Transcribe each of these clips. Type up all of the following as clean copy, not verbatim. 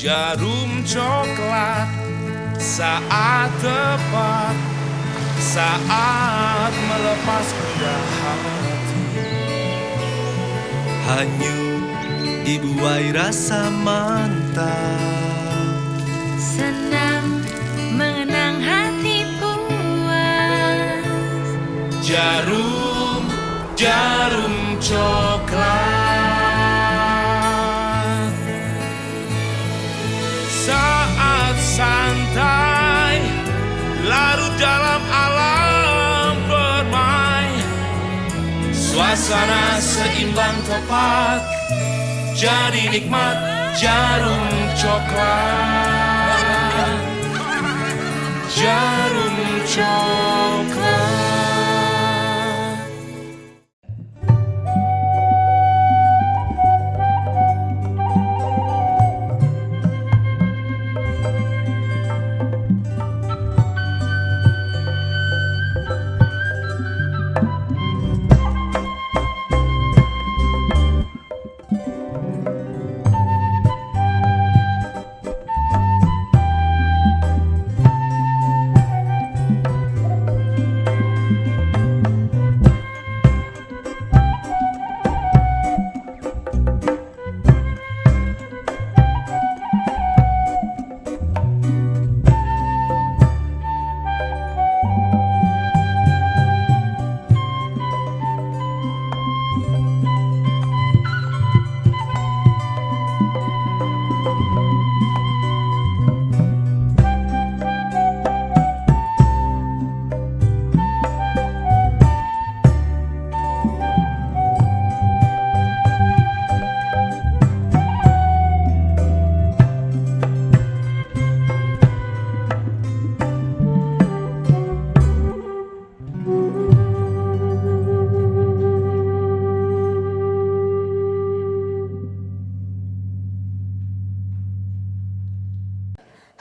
Djarum Coklat, saat tepat, saat melepas gundah hati. Hanyut dibuai rasa mantap. Senang mengenang hati puas. Djarum, Djarum Coklat. Saat santai larut dalam alam permai, suasana seimbang tepat, jadi nikmat Djarum Coklat. Djarum Coklat.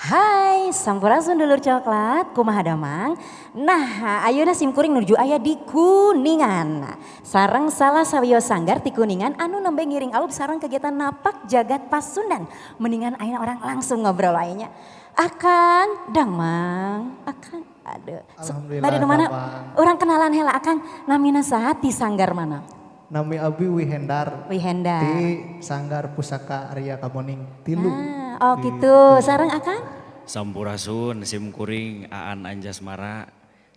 Hai, Sampurasun dulur coklat, kumaha damang? Nah, ayeuna sim kuring nuju aya di Kuningan. Sareng salah sawios sanggar ti Kuningan anu nembe ngiring aub sareng kegiatan napak jagat Pasundan. Mendingan ayeuna urang langsung ngobrol wae nya. Akang, damang, akang, aduh. Alhamdulillah, Bade nu mana? damang. Urang kenalan heula akang, namina saha ti sanggar mana? Nami abi Wihendar. Wihendar. Di Sanggar Pusaka Arya Kamuning Tilu. Ah, oh gitu, sareng akang? Sampurasun, sim kuring Aan Anjasmara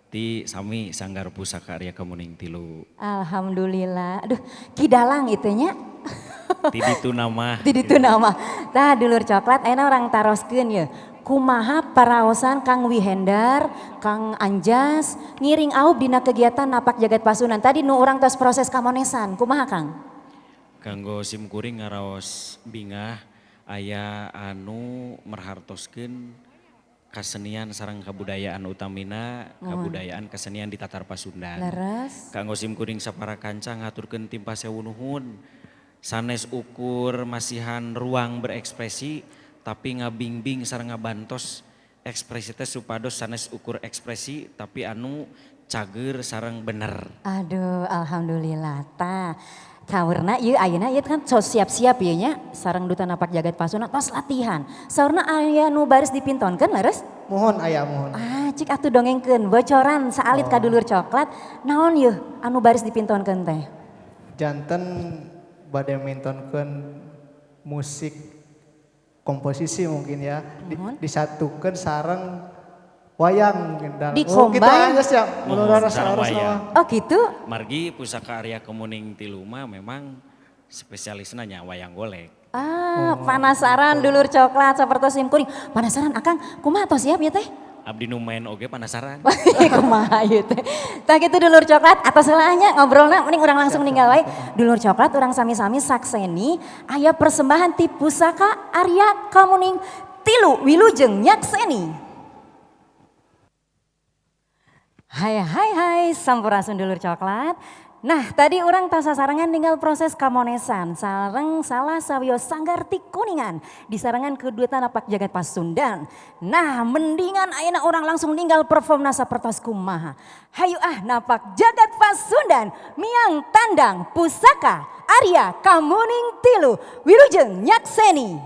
ti sami Sanggar Pusaka Arya Kamuning Tilu. Alhamdulillah. Aduh, Ki Dalang itu nya. Ti ditu nama. Ti ditu nama. Tah dulur coklat ayeuna urang taroskeun ye. Kumaha paraosan Kang Wihendar, Kang Anjas ngiring aub dina kegiatan napak jagat Pasundan. Tadi nu urang tos proses kamonesan, kumaha Kang? Kanggo sim kuring ngaraos bingah aya anu merhartoskeun kasenian sareng kabudayaan utamina, kabudayaan kesenian di Tatar Pasundan. Leres. Kanggo sim kuring sapara kanca ngaturkeun timpa sewu nuhun. Sanes ukur masihan ruang berekspresi tapi ngabingbing sareng ngabantos ekspresi teh supados sanes ukur ekspresi tapi anu cager sareng bener. Aduh, alhamdulillah. Tah, saurna ieu ayeuna ieu kan tos siap-siap ieu nya sareng duta napak jagat Pasundan tos latihan. Saurna aya nu baris dipintonkeun leres? Mohon aya mohon. Ah, cik atuh dongengkeun bocoran saalit ka dulur coklat naon yeuh anu baris dipintonkeun teh? Janten bade mintonkeun musik komposisi mungkin ya disatukan sareng wayang mungkin dalam. Di Oh, kita combine? aja siap. Mohon, Menurut sareng harus wayang. Oh gitu? Margi Pusaka Arya Kemuning Tilu mah memang spesialisnya nya wayang golek. Ah, penasaran dulur coklat seperti sim kuring. Penasaran akang kumaha tos siap ya teh? Abdi nu main oge penasaran. Kumaha ieu teh. Tah kitu dulur coklat atos heula nya ngobrolna mending urang langsung ninggal wae. Dulur coklat urang sami-sami sakseni aya persembahan ti Pusaka Arya Kamuning Tilu wilujeng nyakseni. Hai hai hai sampurasun dulur coklat. Nah tadi urang tos sasarengan ninggal proses kamonesan sareng salah sawios sanggar ti Kuningan disarengan keduta napak jagat Pasundan. Nah mendingan ayeuna urang langsung ninggal performna sapertos kumaha. Hayu ah napak jagat Pasundan miang tandang Pusaka Arya Kamuning Tilu wilujeng nyakseni.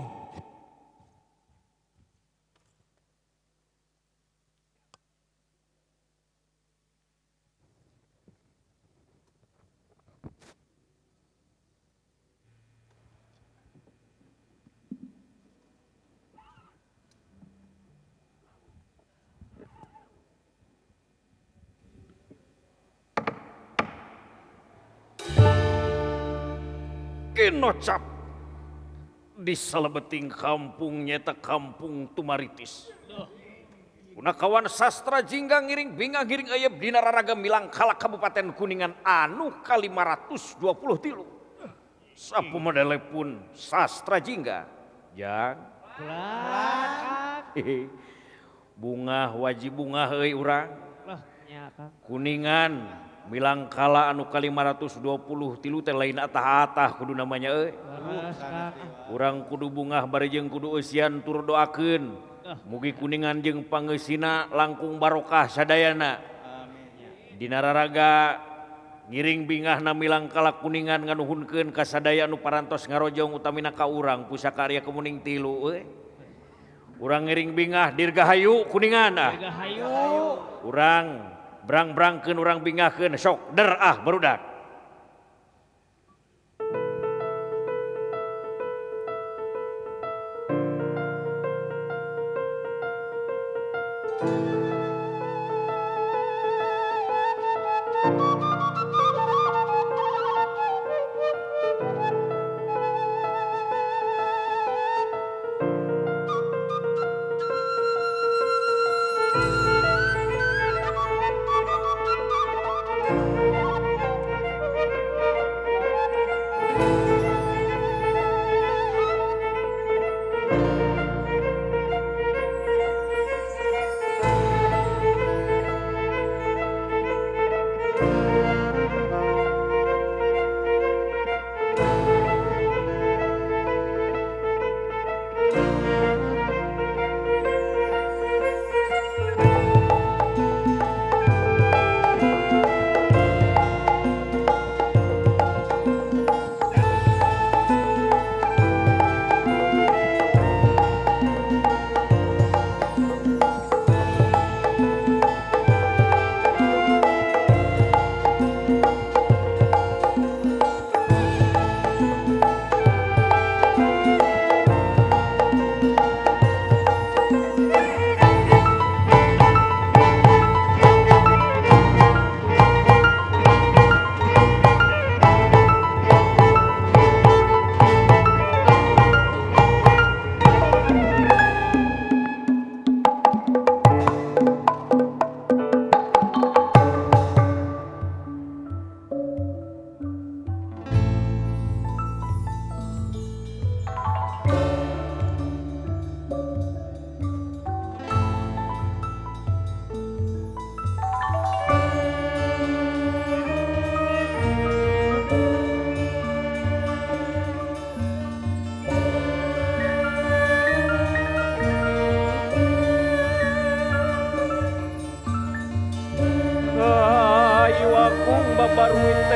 Kinocap di salebeting kampung nyata kampung Tumaritis. Punakawan Sastra Jingga ngiring bingah ngiring ayep dina raraga Milangkala Kabupaten Kuningan anu ka-523. Sapu pun Sastra Jingga jang bungah wajib bungah euy urang. Kuningan Milangkala anu ka-523 teh lain atah-atah kudu namanya euy. Urang kudu bungah bari jeung kudu eusian tur doakeun mugi Kuningan jeung pangeusina langkung barokah sadayana. Dina raraga ngiring bingahna Milangkala Kuningan nganuhunkeun ka sadaya anu parantos ngarojong utamina ka urang Pusaka Arya Kemuning tilu euy. Urang ngiring bingah dirgahayu Kuningan ah. Dirgahayu. Urang brang-brangkeun urang bingahkeun sok der ah barudak.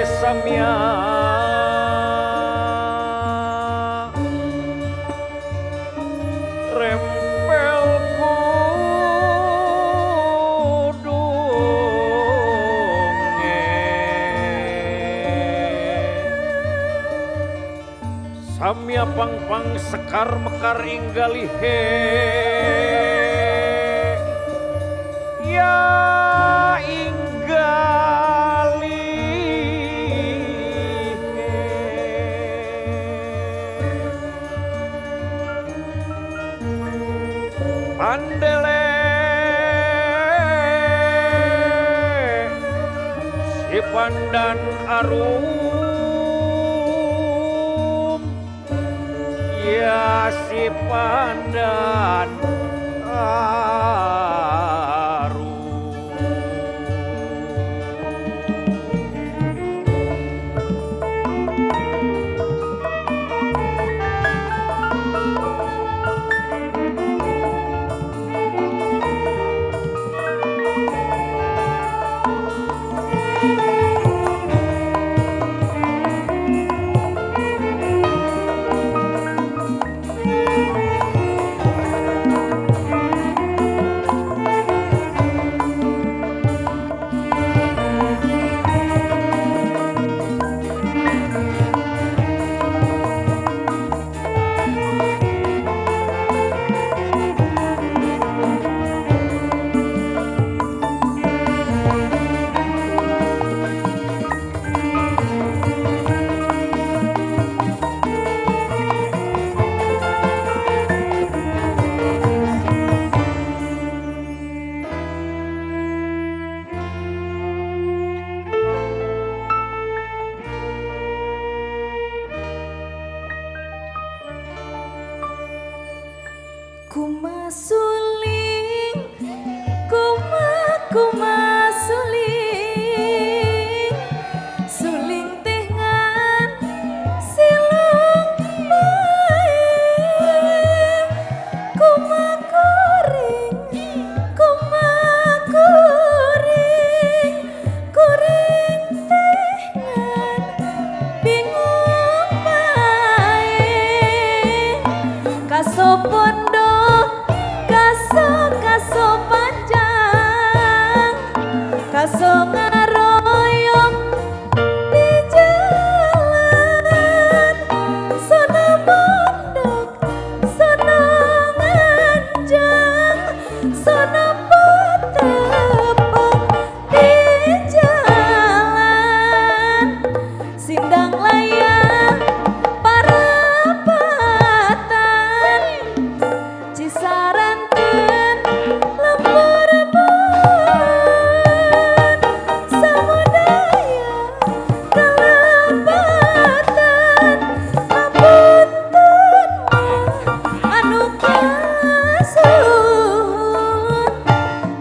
Samia rempel kudunge samia pangpang sekar mekar inggalihe ya Pandele si pandan arum ya si pandan arum. Kuma suling, kuma kuma suling, suling teh ngan silung bae. Kuma kuring, kuma kuring, kuring teh ngan bingung bae. Kaso pondok, kaso kaso panjang, kaso ngaroyong di jalan. Sono pondok, sono nganjang, sono potepong di jalan. Sindang layang parapatan, Cisaranten lembur buan, samudaya kalebatan, hapunten mah anu kasuhun.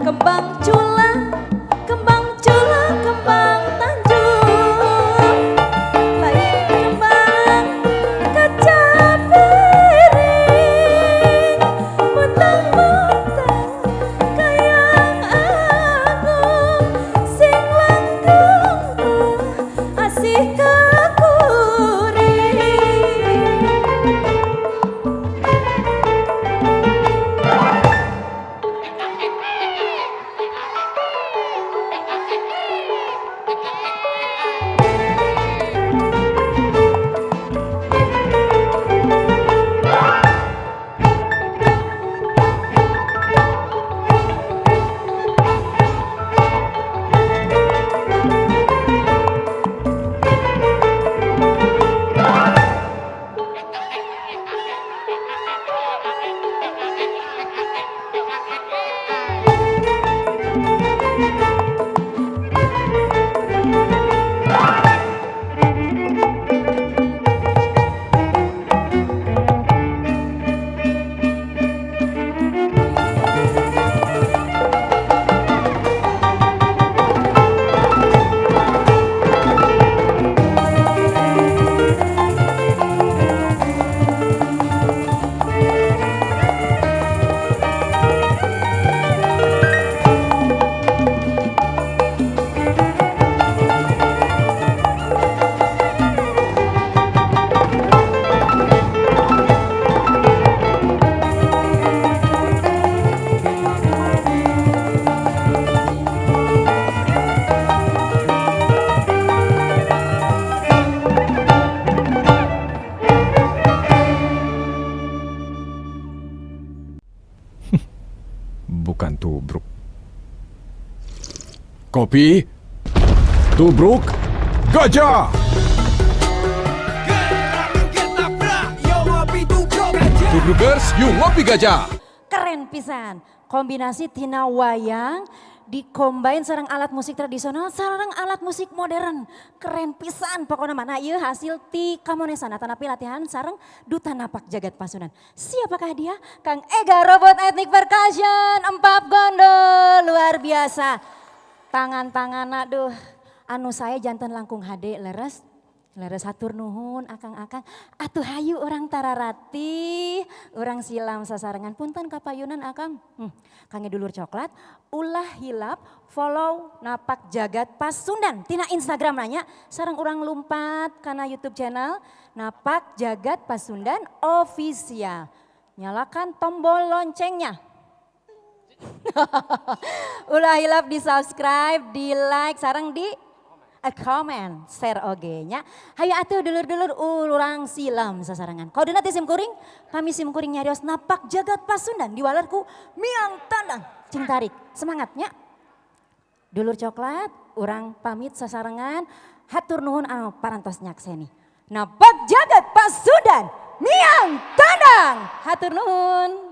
Kembang cula, kembang cula, kembang Tanjung, lain kembang kacapiring, mutang-mutang kayang agung, sing langgeng asih kakuring. Bukan tubruk. Kopi, tubruk, gajah. Tubrukers, yuk ngopi gajah. Keren pisan. Kombinasi tina wayang dikombain sareng alat musik tradisional sareng alat musik modern. Keren pisan pokoknya mana ieu hasil ti kamonesan atanapi latihan sareng Duta Napak Jagat Pasundan. Siapakah dia? Kang Ega Robot Ethnic Percussion Empap Gondol, luar biasa. Tangan-tangan aduh anu saya janten langkung hade leres. Leres hatur nuhun akang-akang, atuh hayu urang tararati, urang silam sasarengan punten kapayunan akang. Kangge dulur coklat, ulah hilap follow Napak Jagat Pasundan tina Instagram nanya, sareng urang lumpat kana YouTube channel Napak Jagat Pasundan Official. Nyalakan tombol loncengnya. Ulah hilap di subscribe, di like, sareng di comment, share oge nya. Hayu atuh dulur-dulur urang silam sasarengan. Kodena ti sim kuring, kami sim kuring nyarios Napak Jagat Pasundan diwalerku miang tandang cing tarik. Semangatnya. Dulur coklat, urang pamit sasarengan, hatur nuhun anu parantos nyakseni. Napak Jagat Pasundan miang tandang. Hatur nuhun.